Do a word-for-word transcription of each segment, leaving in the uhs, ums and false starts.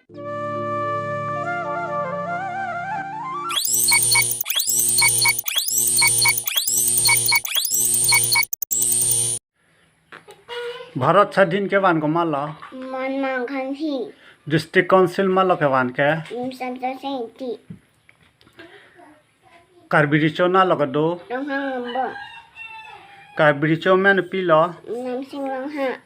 Bharat Sadhin kevan komatlo? Mahatma Gandhi. District Council matlo kevan ke? Imsam Saseng Ingti. Karbi Recho natlo kedo? Ronghang Lombo. Karbi Recho amen kopilo? Namsing Rongha.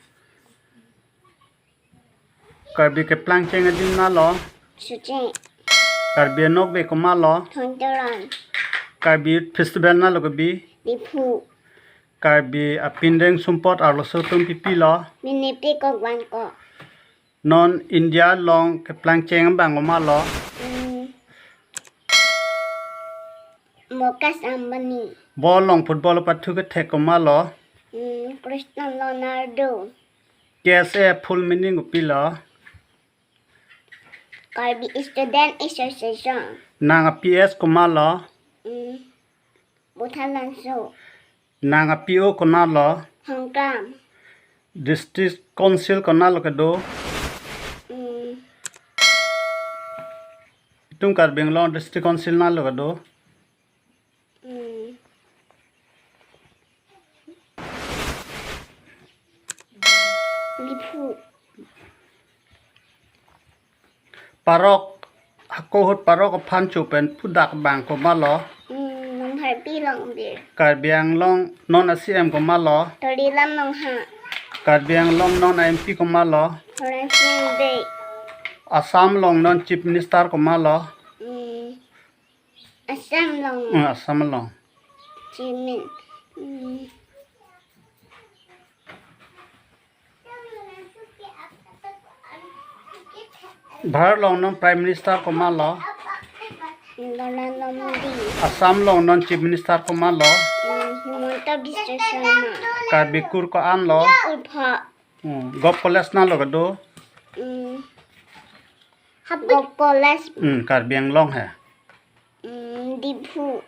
Karbi keplangcheng adim natlo? Sucheng. Karbi anokbe komatlo? Thong Teron. Karbi Youth Festival natlo kebi? Diphu. Karbi apindeng sumpot arloso atum pipilo? Minipi Kokban ko. Non India along keplangcheng abang komatlo? Mm. Mukesh Ambani. Ball along football apathu kethek komatlo? Mm, Cristiano Ronaldo. K S A full meaning kopilo? Karbi Student Association. Nang a-P S komatlo? Mm, Buthalanso. Nang a-P O konatlo? Hongkam. District Council konatlo kedo? Mm. Itum Karbi Anglong District Council natlo kedo? Mm. Diphu. Parok, hako ahut parok aphan cho pen pudak abang komatlo? Mm, Nonpharpi Longbir. Karbi Anglong non a-C M komatlo? Tuliram Ronghang. Karbi Anglong non a-M P komatlo? Horen Sing Bey. Assam along non Chief Minister komatlo? Mm, Assam along. Hmm, Assam along. Jimin. Hmm. Bharat along non Prime Minister komatlo? Narendra Modi. Assam along non Chief Minister komatlo? Hmm, Himanta Biswa Sarma. Karbi akur ko-anlo? Ulpha. Hmm, Govt College natlo kedo? Hmm. Govt College. Hmm, Karbi Anglong he. Hmm, Diphu.